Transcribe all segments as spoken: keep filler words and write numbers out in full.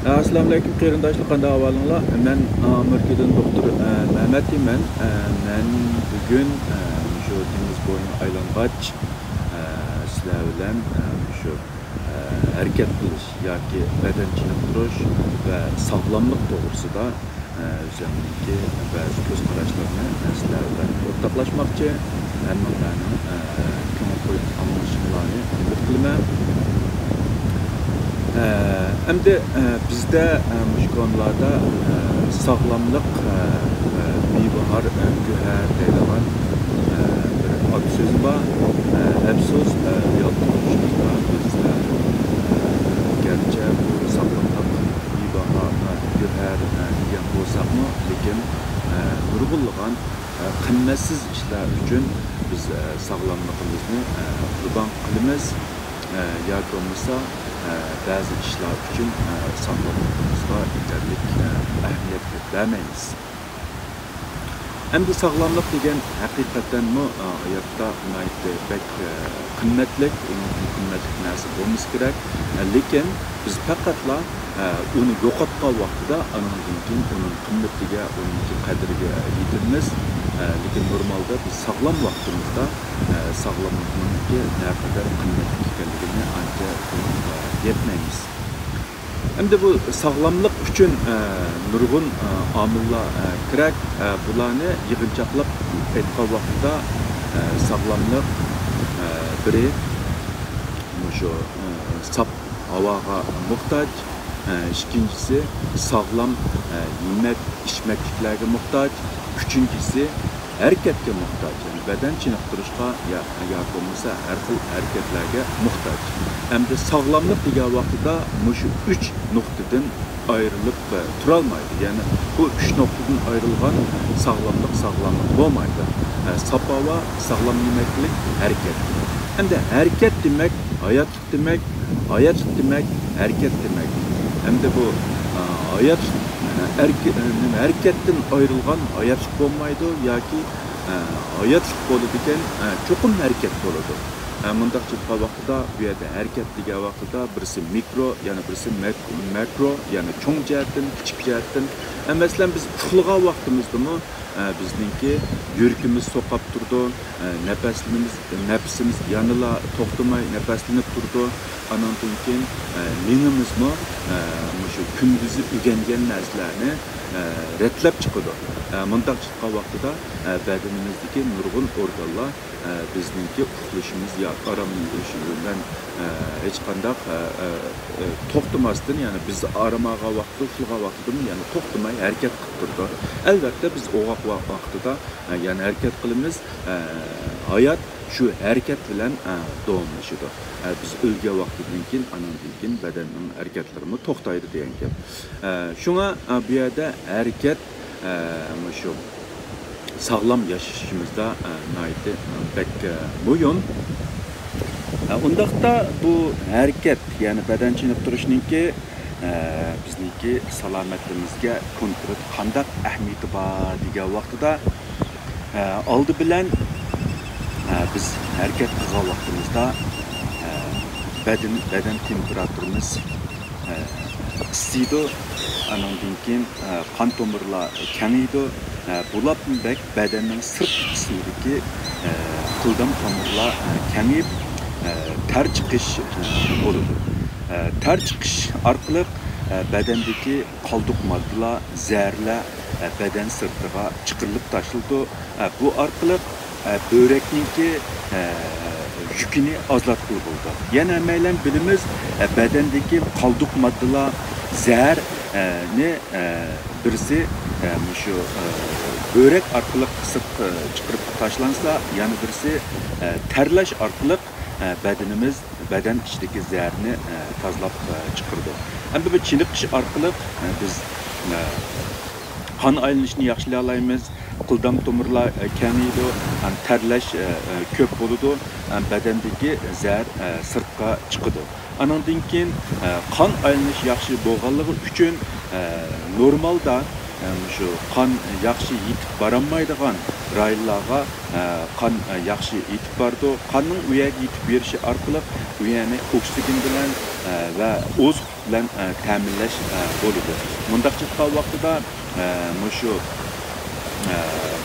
ئەسسالامۇئەلەيكۇم قېرىنداشلار، قانداق ئەھۋالىڭلار؟ مەن ئامېرىكىدىن دوختۇر، ئە، مەمەت دەيمەن. ئە، مەن بۈگۈن، ئە، شۇ دېڭىز بويىنى ئايلانغاچ، ئە، سىلەر بىلەن، ئە، شۇ، ئە، ھەرىكەت قىلىش ياكى بەدەن چېنىقتۇرۇش ۋە ساغلاملىق توغرىسىدا، ئە، ئۆزۈمنىڭكى بەزى كۆز قاراشلىرىمنى، ئە، سىلەر بىلەن ئورتاقلاشماقچى. ھەممىڭلارنىڭ، ئە، كۆڭۈل قويۇپ ئاڭلىشىڭلارنى ئۈمىد قىلىمەن. ئە، ئەمدى، ئە، بىزدە، ئە، مۇشۇ كونىلاردا، ئە، ساغلاملىق، ئە، ئە، بىباھار، ئە، گۆھەر دەيدىغان، ئە، بىر ئات سۆز بار. ئە، ئەپسۇس، ئە، يالقۇن بىز، ئە، ئە، گەرچە بۇ ساغلاملىق بىباھا، ئە، گۆھەر، ئە، دېگەن بولساقمۇ، لېكىن، ئە، نۇرغۇنلىغان، ئە، قىممەتسىز ئىشلار ئۈچۈن بىز، ئە، ساغلاملىقىمىزنى، ئە، قۇربان قىلىمىز، ئە، ياكى بولمىسا، ئە، بەزى ئىشلار ئۈچۈن، ئە، ساغلاملىقىمىزغا يېتەرلىك، ئە، ئەھمىيەت بەرمەيمىز. ئەمدى ساغلاملىق دېگەن ھەقىقەتەنمۇ، ئە، ھاياتتا ناھايىتى بەك، ئە، قىممەتلىك، ئۇنىڭدىن قىممەتلىك نەرسە بولمىسا كېرەك. ئە، لېكىن بىز پەقەتلا، ئە، ئۇنى يوقاتقان ۋاقتىدا ئانىڭدىن كېيىن ئۇنىڭ قىممىتىگە، ئۇنىڭكى قەدرىگە يېتىمىز. ئە، لېكىن نورمالدا بىز ساغلام ۋاقتىمىزدا، ئە، ساغلاملىقنىڭكى نەقەدەر قىممەتلىك ئىكەنلىكىنى ئانچە تونۇپ، ئە، يەتمەيمىز. ئەمدى بۇ ساغلاملىق ئۈچۈن، ئە، نۇرغۇن، ئە، ئامىللار، ئە، كېرەك. ئە، بۇلارنى يىغىنچاقلاپ ئېيتقان ۋاقتىدا، ئە، ساغلاملىق، ئە، بىرى مۇشۇ، ئە، ساپ ھاۋاغا موھتاج، ئە، ئىككىنچىسى ساغلام، ئە، يېمەك ئىچمەكلىكلەرگە موھتاج، ئۈچىنچىسى ھەرىكەتكە موھتاج، يەنى بەدەن چېنىقتۇرۇشقا يا، ياكى بولمىسا ھەر خىل ھەرىكەتلەرگە موھتاج. ئەمدى ساغلاملىق دېگەن ۋاقتىدا مۇشۇ ئۈچ نۇقتىدىن ئايرىلىپ، ئە، تۇرالمايدۇ. يەنى بۇ ئۈچ نۇقتىدىن ئايرىلغان ساغلاملىق ساغلاملىق بولمايدۇ. ئە، ساپ ھاۋا، ساغلام يېمەكلىك، ھەرىكەت. ئەمدى ھەرىكەت دېمەك ھاياتلىق دېمەك، ھاياتلىق دېمەك، ھەرىكەت دېمەك. ئەمدى بۇ، ئە، ھايات، ئە، ئەركە-، ئە، نېمە، ھەرىكەتتىن ئايرىلغان ھاياتلىق بولمايدۇ ياكى، ئە، ھاياتلىق بولىدىكەن، ئە، چوقۇم ھەرىكەت بولىدۇ. ئە، مۇنداق چىققان ۋاقتىدا، بۇ يەردە ھەرىكەت دېگەن ۋاقتىدا بىرسى مىكرو، يەنە بىرسى مەك-، مەكرو، يەنى چوڭ جەھەتتىن، كىچىك جەھەتتىن. ئە، مەسىلەن، بىز ئۇخلىغان ۋاقتىمىزدىمۇ، ئە، بىزنىڭكى يۈرىكىمىز سوقاپ تۇرىدۇ، ئە، نەپەسلىرىمىز، نەپىسىمىز يەنىلا توختىماي نەپەسلىنىپ تۇرىدۇ. ئانىڭدىن كېيىن، ئە، مېڭىمىزمۇ، ئە، مۇشۇ كۈندۈزى ئۆگەنگەن نەرسىلەرنى، ئە، رەتلەپ چىقىدۇ. ئە، مۇنداق چىققان ۋاقتىدا، ئە، بەدىنىمىزدىكى نۇرغۇن ئورگانلار، ئە، بىزنىڭكى ئۇخلىشىمىز يا ئارام ئېلىش بىلەن، ئە، ھېچقانداق، ئە، ئە، ئە، توختىماستىن، يەنى بىز ئارام ئالغان ۋاقتىدا، ئۇخلىغان ۋاقتىدىمۇ يەنە توختىماي ھەرىكەت قىلىپ تۇرىدۇ. ئەلۋەتتە، بىز ئوغاق ۋا-، ۋاقتىدا، ئە، يەنە ھەرىكەت قىلىمىز. ئە، ھايات شۇ ھەرىكەت بىلەن، ئە، داۋاملىشىدۇ. ئە، بىز ئۆلگەن ۋاقتىدىن كېيىن، ئانىڭدىن كېيىن بەدەننىڭ ھەرىكەتلىرىمۇ توختايدۇ دېگەن گەپ. ئە، شۇڭا، ئە، بۇ يەردە ھەرىكەت، ئە، مۇشۇ ساغلام ياشىشىمىزدا، ئە، ناھايىتى، ئە، بەك، ئە، مۇھىم. ئە، ئۇنداقتا بۇ ھەرىكەت، يەنى بەدەن چېنىقتۇرۇشنىڭكى، ئە، بىزنىڭكى سالامەتلىكىمىزگە كونكرېت قانداق ئەھمىيىتى بار دېگەن ۋاقتىدا، ئە، ئالدى بىلەن، ئە، بىز ھەرىكەت قىلغان ۋاقتىمىزدا، ئە، بەدەن، بەدەن تېمپېراتۇرىمىز، ئە، ئىسسىيدۇ. ئانىڭدىن كېيىن، ئە، قان تومۇرلار كېڭىيىدۇ. ئە، بولۇپمۇ بەك بەدەننىڭ سىرتقى قىسمىدىكى، ئە، قىلدام تومۇرلار، ئە، كېڭىيىپ، ئە، تەر چىقىش، ئە، بولىدۇ. ئە، تەر چىقىش ئارقىلىق، ئە، بەدەندىكى قالدۇق ماددىلار، زەھەرلەر، ئە، بەدەن سىرتىغا چىقىرىلىپ تاشلىنىدۇ. ئە، بۇ ئارقىلىق، ئە، بۆرەكنىڭكى، ئە، يۈكىنى ئازلاتقىلى بولىدۇ. يەنە ھەممەيلەن بىلىمىز، ئە، بەدەندىكى قالدۇق ماددىلار، زەھەر، ئە، نى، ئە، بىرسى، ئە، مۇشۇ، ئە، بۆرەك ئارقىلىق سىرتقا چىقىرىپ تاشلانسا، يەنە بىرسى، ئە، تەرلەش ئارقىلىق، ئە، بەدىنىمىز، بەدەن ئىچىدىكى زەھەرنى، ئە، تازىلاپ، ئە، چىقىرىدۇ. ئەمدى بۇ چېنىقىش ئارقىلىق، ئە، بىز، ئە، قان ئايلىنىشنى ياخشىلايالايمىز، قىلدام تومۇرلار، ئە، كېڭىيىدۇ، ھەم تەرلەش، ئە، ئە، كۆپ بولىدۇ، ھەم بەدەندىكى زەھەر، ئە، سىرتقا چىقىدۇ. ئانىڭدىن كېيىن، ئە، قان ئايلىنىش ياخشى بولغانلىقى ئۈچۈن، ئە، نورمالدا، مۇشۇ قان ياخشى يېتىپ بارالمايدىغان رايونلارغا، ئە، قان، ئە، ياخشى يېتىپ بارىدۇ. قاننىڭ ئۇ يەرگە يېتىپ بېرىشى ئارقىلىق ئۇ يەرنى ئوكسىگېن بىلەن، ئە، ۋە ئوزۇق بىلەن، ئە، تەمىنلەش، ئە، بولىدۇ. مۇنداق چىققان ۋاقتىدا، ئە، مۇشۇ، ئە،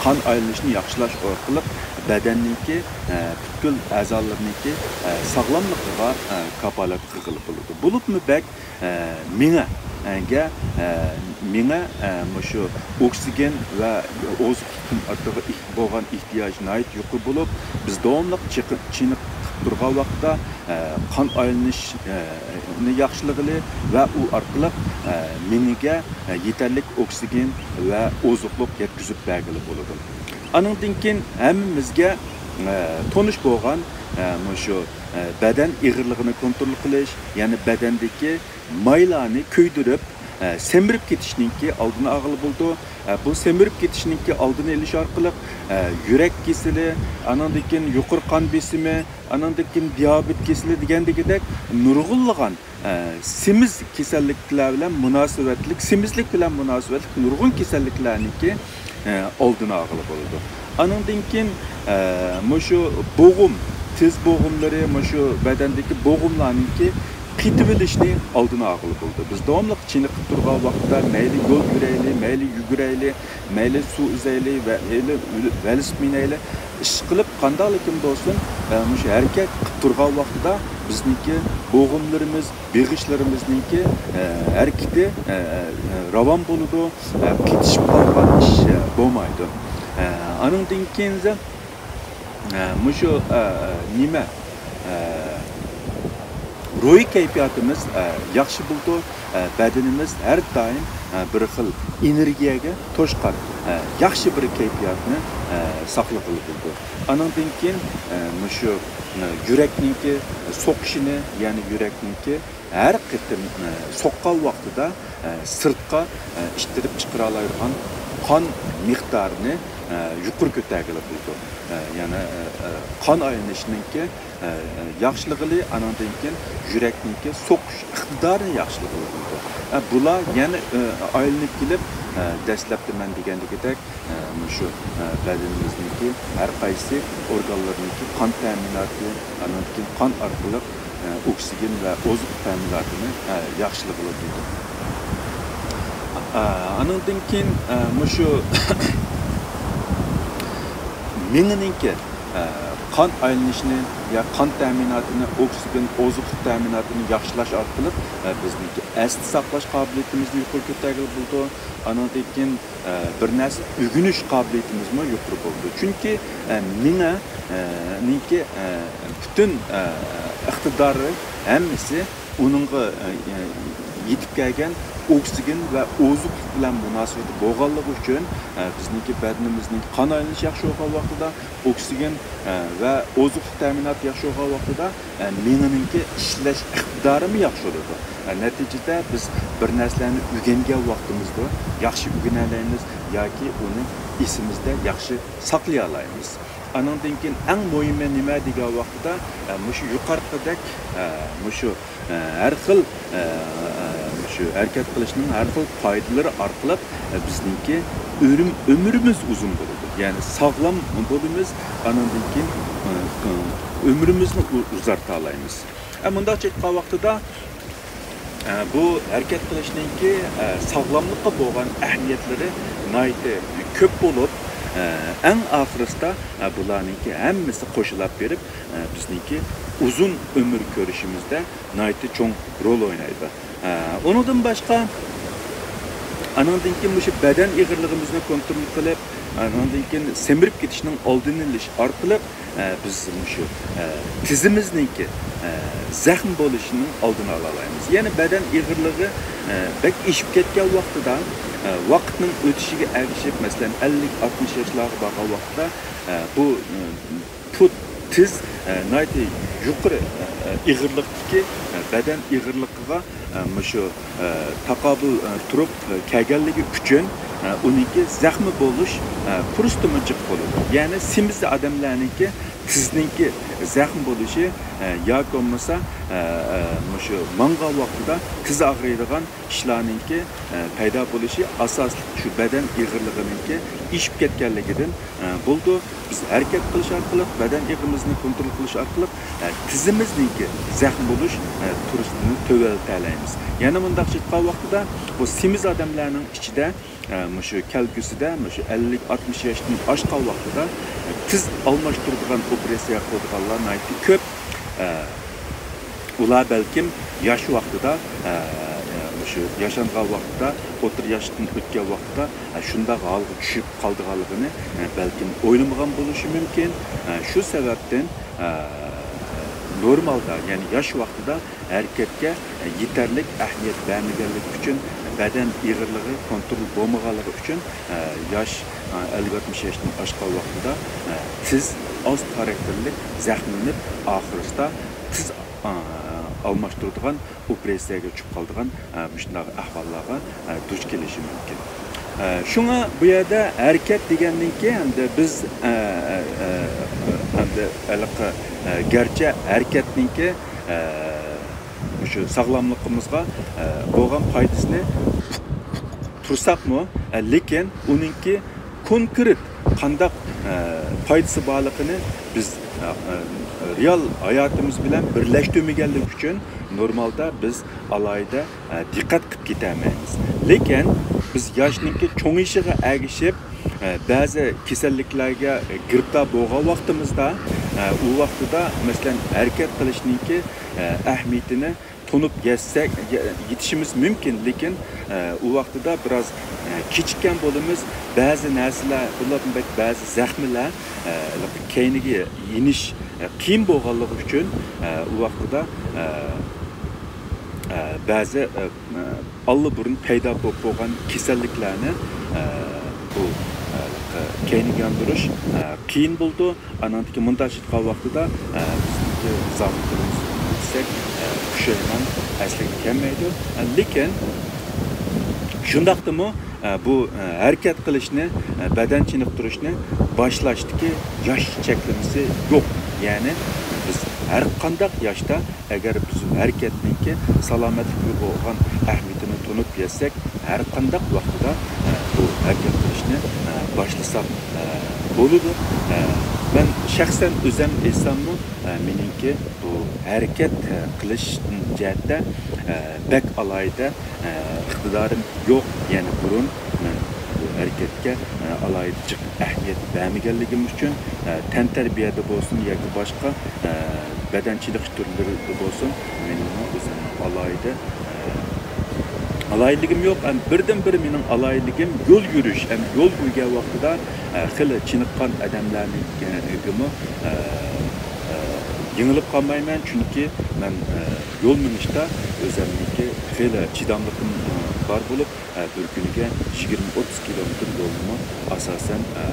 قان ئايلىنىشنى ياخشىلاش ئارقىلىق بەدەننىڭكى، ئە، پۈتكۈل ئەزالىرىنىڭكى، ئە، ساغلاملىقىغا، ئە، كاپالەت قىلغىلى بولىدۇ. بولۇپمۇ بەك، ئە، مېڭە، ئە، گە، ئە، مېڭە، ئە، مۇشۇ ئوكسىگېن ۋە ئوزۇقلۇقتىن ئارتۇق ئېھ-، بولغان ئېھتىياج ناھايىتى يۇقىرى بولۇپ، بىز داۋاملىق چېقىپ، چېنىقىپ تۇرغان ۋاقىتتا، ئە، قان ئايلىنىش، ئە، نى ياخشىلىغىلى ۋە ئۇ ئارقىلىق، ئە، مېڭىگە، ئە، يېتەرلىك ئوكسىگېن ۋە ئوزۇقلۇق يەتكۈزۈپ بەرگىلى بولىدۇ. ئانىڭدىن كېيىن ھەممىمىزگە، ئە، تونۇش بولغان، ئە، مۇشۇ، ئە، بەدەن ئېغىرلىقىنى كونترول قىلىش، يەنى بەدەندىكى مايلارنى كۆيدۈرۈپ، ئە، سېمىرىپ كېتىشنىڭكى ئالدىنى ئالغىلى بولىدۇ. ئە، بۇ سېمىرىپ كېتىشنىڭكى ئالدىنى ئېلىش ئارقىلىق، ئە، يۈرەك كېسىلى، ئانىڭدىن كېيىن يۇقىرى قان بېسىمى، ئانىڭدىن كېيىن دىيابېت كېسىلى دېگەندىكىدەك نۇرغۇنلىغان، ئە، سېمىز كېسەللىكلەر بىلەن مۇناسىۋەتلىك، سېمىزلىك بىلەن مۇناسىۋەتلىك نۇرغۇن كېسەللىكلەرنىڭكى، ئە، ئالدىنى ئالغىلى بولىدۇ. ئانىڭدىن كېيىن، ئە، مۇشۇ بوغۇم، تىز بوغۇملىرى، مۇشۇ بەدەندىكى بوغۇملارنىڭكى قېتىۋېلىشنى ئالدىنى ئالغىلى بولىدۇ. بىز داۋاملىق چېنىقىپ تۇرغان ۋاقىتتا مەيلى يول يۈرەيلى، مەيلى يۈگۈرەيلى، مەيلى سۇ ئۈزەيلى ۋە مەيلى ۋېلىسىپىت مىنەيلى، ئىشقىلىپ قانداقلىكىن بولسۇن، ئە، مۇشۇ ھەرىكەت قىلىپ تۇرغان ۋاقتىدا بىزنىڭكى بوغۇملىرىمىز، بېغىشلىرىمىزنىڭكى، ئە، ھەرىكىتى، ئە، ئە، راۋان بولىدۇ، ئە، قېتىشىپ قالغان ئىش، ئە، بولمايدۇ. ئە، ئانىڭدىن كېيىن، ئە، مۇشۇ، ئە، نېمە، ئە، روھىي كەيپىياتىمىز، ئە، ياخشى بولىدۇ. ئە، بەدىنىمىز ھەر دائىم، ئە، بىر خىل ئېنېرگىيەگە توشقان، ئە، ياخشى بىر كەيپىياتنى، ئە، ساقلىغىلى بولىدۇ. ئانىڭدىن كېيىن، ئە، مۇشۇ، ئە، يۈرەكنىڭكى سوقۇشىنى، يەنى يۈرەكنىڭكى ھەر قېتىم، ئە، سوققان ۋاقتىدا، ئە، سىرتقا، ئە، ئىتتىرىپ چىقىرالايدىغان قان مىقدارىنى، ئە، يۇقىرى كۆتەرگىلى بولىدۇ. ئە، يەنى، ئە، ئە، قان ئايلىنىشنىڭكى، ئە، ئە، ياخشىلىغىلى، ئانىڭدىن كېيىن يۈرەكنىڭكى سوقۇش ئىقتىدارىنى ياخشىلىغىلى بولىدۇ. ئە، بۇلار يەنە، ئە، ئايلىنىپ كېلىپ، ئە، دەسلەپتە مەن دېگەندىكىدەك، ئە، مۇشۇ، ئە، بەدىنىمىزنىڭكى ھەر قايسى ئورگانلىرىنىڭكى قان تەمىناتى، ئانىڭدىن كېيىن قان ئارقىلىق، ئە، ئوكسىگېن ۋە ئوزۇق تەمىناتىنى، ئە، ياخشىلىغىلى بولىدۇ. ئە، ئانىڭدىن كېيىن، ئە، مۇشۇ مېڭىنىڭكى، ئە، قان ئايلىنىشىنى يا قان تەمىناتىنى، ئوكسىگېن، ئوزۇقلۇق تەمىناتىنى ياخشىلاش ئارقىلىق، ئە، بىزنىڭكى ئەستە ساقلاش قابىلىيىتىمىزنى يۇقىرى كۆتەرگىلى بولىدۇ. ئانىڭدىن كېيىن، ئە، بىر نەرسە ئۆگىنىش قابىلىيىتىمىزمۇ يۇقىرى بولىدۇ. چۈنكى، ئە، مېڭە، ئە، نىڭكى، ئە، پۈتۈن، ئە، ئىقتىدارى ھەممىسى ئۇنىڭغا، ئە، ئە، يېتىپ كەلگەن ئوكسىگېن ۋە ئوزۇقلۇق بىلەن مۇناسىۋىتى بولغانلىقى ئۈچۈن، ئە، بىزنىڭكى بەدىنىمىزنىڭ قان ئايلىنىشى ياخشى بولغان ۋاقتىدا ئوكسىگېن، ئە، ۋە ئوزۇقلۇق تەمىناتى ياخشى بولغان ۋاقتىدا، ئە، مېڭىنىڭكى ئىشلەش ئىقتىدارىمۇ ياخشى بولىدۇ. ئە، نەتىجىدە بىز بىر نەرسىلەرنى ئۆگەنگەن ۋاقتىمىزدا ياخشى ئۆگىنەلەيمىز ياكى ئۇنى ئېسىمىزدە ياخشى ساقلىيالايمىز. ئانىڭدىن كېيىن ئەڭ مۇھىمى نېمە دېگەن ۋاقتىدا، ئە، مۇشۇ يۇقىرىقىدەك، ئە، مۇشۇ، ئە، ھەر خىل، ئە، ئە، مۇشۇ ھەرىكەت قىلىشنىڭ ھەر خىل پايدىلىرى ئارقىلىق، ئە، بىزنىڭكى ئۆرۈم-، ئۆمرىمىز ئۇزۇن بولىدۇ. يەنى ساغلام بولىمىز، ئانىڭدىن كېيىن، ئە، ئۆمرىمىزنى ئۇ-، ئۇزارتالايمىز. ئە، مۇنداقچە ئېيتقان ۋاقتىدا، ئە، بۇ ھەرىكەت قىلىشنىڭكى، ئە، ساغلاملىققا بولغان ئەھمىيەتلىرى ناھايىتى كۆپ بولۇپ، ئە، ئەڭ ئاخىرىسىدا، ئە، بۇلارنىڭكى ھەممىسى قوشۇلاپ بېرىپ، ئە، بىزنىڭكى ئۇزۇن ئۆمۈر كۆرۈشىمىزدە ناھايىتى چوڭ رول ئوينايدۇ. ئە، ئۇنىڭدىن باشقا، ئانىڭدىن كېيىن مۇشۇ بەدەن ئېغىرلىقىمىزنى كونترول قىلىپ، ئانىڭدىن كېيىن سېمىرىپ كېتىشنىڭ ئالدىنى ئېلىش ئارقىلىق، ئە، بىز مۇشۇ، ئە، تىزىمىزنىڭكى، ئە، زەخىم بولۇشىنىڭ ئالدىنى ئالالايمىز. يەنى بەدەن ئېغىرلىقى، ئە، بەك ئېشىپ كەتكەن ۋاقتىدا، ئە، ۋاقىتنىڭ ئۆتۈشىگە ئەگىشىپ، مەسىلەن، ئەللىك، ئاتمىش ياشلارغا بارغان ۋاقىتتا، ئە، بۇ، ئە، پۇت، تىز، ئە، ناھايىتى يۇقىرى، ئە، ئېغىرلىقتىكى، ئە، بەدەن ئېغىرلىقىغا، ئە، مۇشۇ، ئە، تاقابىل، ئە، تۇرۇپ، ئە، كەلگەنلىكى ئۈچۈن، ئە، ئۇنىڭكى زەخمى بولۇش، ئە، پۇرسىتىمۇ جىق بولىدۇ. يەنى سېمىز ئادەملەرنىڭكى تىزنىڭكى، زەخىم بولۇشى، ئە، ياكى بولمىسا، ئە، ئە، مۇشۇ ماڭغان ۋاقتىدا تىز ئاغرىيدىغان ئىشلارنىڭكى، ئە، پەيدا بولۇشى ئاساسلىق شۇ بەدەن ئېغىرلىقىنىڭكى ئېشىپ كەتكەنلىكىدىن، ئە، بولىدۇ. بىز ھەرىكەت قىلىش ئارقىلىق، بەدەن ئېغىرىمىزنى كونترول قىلىش ئارقىلىق، ئە، تىزىمىزنىڭكى زەخىم بولۇش، ئە، تۇرۇشىنى تۆۋەنلىتەلەيمىز. يەنە مۇنداقچە ئېيتقان ۋاقتىدا، بۇ سېمىز ئادەملەرنىڭ ئىچىدە، ئە، مۇشۇ كەلگۈسىدە، مۇشۇ ئەللىك، ئاتمىش ياشتىن ئاشقان ۋاقتىدا، ئە، تىز ئالماشتۇرىدىغان ئوپېراتسىيە قىلىدىغانلار ناھايىتى كۆپ. ئە، ئۇلار بەلكىم ياش ۋاقتىدا، ئە، ئە، مۇشۇ ياشانغان ۋاقتىدا، ئوتتۇرا ياشتىن ئۆتكەن ۋاقتىدا، ئە، شۇنداق ھالغا چۈشۈپ قالىدىغانلىقىنى، ئە، بەلكىم ئويلىمىغان بولۇشى مۇمكىن. ئە، شۇ سەۋەبتىن، ئە، نورمالدا، يەنى ياش ۋاقتىدا ھەرىكەتكە يېتەرلىك ئەھمىيەت بەرمىگەنلىكى ئۈچۈن، بەدەن ئېغىرلىقى كونترول بولمىغانلىقى ئۈچۈن، ئە، ياش، ئە، ئەللىك، ئاتمىش ياشتىن ئاشقان ۋاقتىدا، ئە، تېز، ئاز خاراكتېرلىك زەخىملىنىپ، ئاخىرسىدا تىز، ئە، ئالماشتۇرىدىغان، ئوپېراتسىيەگە چۈشۈپ قالىدىغان، ئە، مۇشۇنداق ئەھۋاللارغا، ئە، دۇچ كېلىشى مۇمكىن. ئە، شۇڭا بۇ يەردە ھەرىكەت دېگەندىن كېيىن، ئەمدى بىز، ئە، ئە، ئە، ئەمدى ھېلىقى، ئە، گەرچە ھەرىكەتنىڭكى، ئە، مۇشۇ ساغلاملىقىمىزغا، ئە، بولغان پايدىسىنى تۇرساقمۇ، ئە، لېكىن ئۇنىڭكى كونكرېت قانداق، ئە، پايدىسى بارلىقىنى بىز، ئە، ئە، رېئال ھاياتىمىز بىلەن بىرلەشتۈرمىگەنلىكى ئۈچۈن نورمالدا بىز ئالاھىدە، ئە، دىققەت قىلىپ كېتەلمەيمىز. لېكىن بىز ياشنىڭكى چوڭىيىشىغا ئەگىشىپ، ئە، بەزى كېسەللىكلەرگە گىرىپتار بولغان ۋاقتىمىزدا، ئە، ئۇ ۋاقتىدا، مەسىلەن، ھەرىكەت قىلىشنىڭكى، ئە، ئەھمىيىتىنى تونۇپ يەتسەك، يە-، يېتىشىمىز مۇمكىن، لېكىن، ئە، ئۇ ۋاقتىدا بىراز، ئە، كېچىككەن بولىمىز. بەزى نەرسىلەر، بۇلاردىن بەك بەزى زەخمىلەر، ئە، كەينىگە يېنىش، ئە، قىيىن بولغانلىقى ئۈچۈن، ئە، ئۇ ۋاقتىدا، ئە، ئە، بەزى، ئە، ئە، ئاللىبۇرۇن پەيدا بولۇپ بولغان كېسەللىكلەرنى، ئە، بۇ، ئە، كەينىگە ياندۇرۇش، ئە، قىيىن بولىدۇ. ئانىڭدىكى مۇنداق ئېيتقان ۋاقتىدا، ئە، بىزنىڭكى زاغىم تىلىمىز دېسەك، ئە، پۇشايمان ئەسلىگە كەلمەيدۇ. ئە، لېكىن شۇنداقتىمۇ، ئە، بۇ، ئە، ھەرىكەت قىلىشنى، ئە، بەدەن چېنىقتۇرۇشنى باشلاشتىكى ياش چەكلىمىسى يوق. يەنى بىز ھەر قانداق ياشتا، ئەگەر بىز ھەرىكەتنىڭكى سالامەتلىككە بولغان ئەھمىيىتىنى تونۇپ يەتسەك، ھەر قانداق ۋاقتىدا، ئە، بۇ ھەرىكەت قىلىشنى، ئە، باشلىساق، ئە، بولىدۇ. ئە، مەن شەخسەن ئۆزەم ئېيتساممۇ، ئە، مېنىڭكى بۇ ھەرىكەت، ئە، قىلىش جەھەتتە، ئە، بەك ئالاھىدە، ئە، ئىقتىدارىم يوق. يەنى بۇرۇن مەن بۇ ھەرىكەتكە، ئە، ئالاھىدە جىق ئەھمىيەت بەرمىگەنلىكىم ئۈچۈن، ئە، تەنتەربىيەدە بولسۇن ياكى باشقا، ئە، بەدەن چېنىقىش تۈرلىرىدە بولسۇن، مېنىڭمۇ ئۆزۈمنىڭ ئالاھىدە، ئە، ئالاھىدىلىكىم يوق. ھەم بىردىنبىر مېنىڭ ئالاھىدىلىكىم يول يۈرۈش. ھەم يول يۈرگەن ۋاقتىدا، ئە، خېلى چېنىققان ئادەملەرنىڭكىمۇ، ئە، ئە، يېڭىلىپ قالمايمەن، چۈنكى مەن، ئە، يول مېڭىشتا ئۆزەمنىڭكى خېلى چىداملىقىم، ئە، بار بولۇپ، ئە، بىر كۈنىگە يىگىرمە، ئوتتۇز كىلومېتىر يولنىمۇ ئاساسەن، ئە،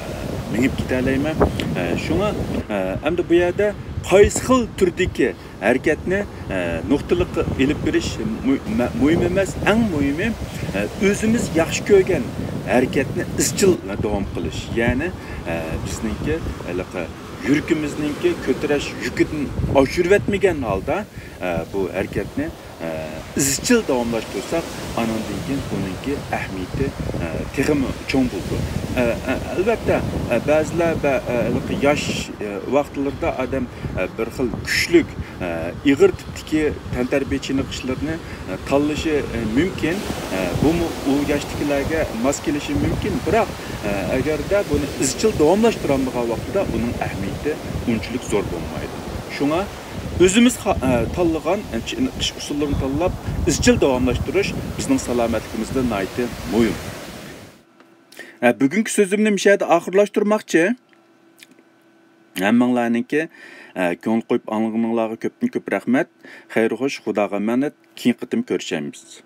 مېڭىپ كېتەلەيمەن. ئە، شۇڭا، ئە، ئەمدى بۇ يەردە قايسى خىل تۈردىكى ھەرىكەتنى، ئە، نۇقتىلىق ئېلىپ بېرىش مۇ-، مە-، مۇھىم ئەمەس. ئەڭ مۇھىمى، ئە، ئۆزىمىز ياخشى كۆرگەن ھەرىكەتنى ئىزچىل داۋام قىلىش. يەنى، ئە، بىزنىڭكى ھېلىقى يۈرىكىمىزنىڭكى كۆتۈرۈش يۈكىدىن ئاشۇرۇۋەتمىگەن ھالدا، ئە، بۇ ھەرىكەتنى، ئە، ئىزچىل داۋاملاشتۇرساق، ئانىڭدىن كېيىن ئۇنىڭكى ئەھمىيىتى، ئە، تېخىمۇ چوڭ بولىدۇ. ئە، ئە، ئەلۋەتتە، ئە، بەزىلەر بە-، ئە، ھېلىقى ياش، ئە، ۋاقىتلىرىدا ئادەم، ئە، بىر خىل كۈچلۈك، ئە، ئېغىر تىپتىكى تەنتەربىيە چېنىقىشلىرىنى، ئە، تاللىشى، ئە، مۇمكىن. ئە، بۇمۇ ئۇ ياشتىكىلەرگە ماس كېلىشى مۇمكىن، بىراق، ئە، ئەگەردە بۇنى ئىزچىل داۋاملاشتۇرالمىغان ۋاقتىدا ئۇنىڭ ئەھمىيىتى ئۇنچىلىك زور بولمايدۇ. شۇڭا ئۆزىمىز خا-، ئە، تاللىغان، ئە، چېنىقىش ئۇسۇللىرىنى تاللاپ، ئىزچىل داۋاملاشتۇرۇش بىزنىڭ سالامەتلىكىمىزدە ناھايىتى مۇھىم. ئە، بۈگۈنكى سۆزۈمنى مۇشۇ يەردە ئاخىرلاشتۇرماقچى. ھەممىڭلارنىڭكى، ئە، كۆڭۈل قويۇپ ئاڭلىغىنىڭلارغا كۆپتىن كۆپ رەھمەت. خەير خوش، خۇداغا ئامانەت. كېيىنكى قېتىم كۆرۈشەيمىز.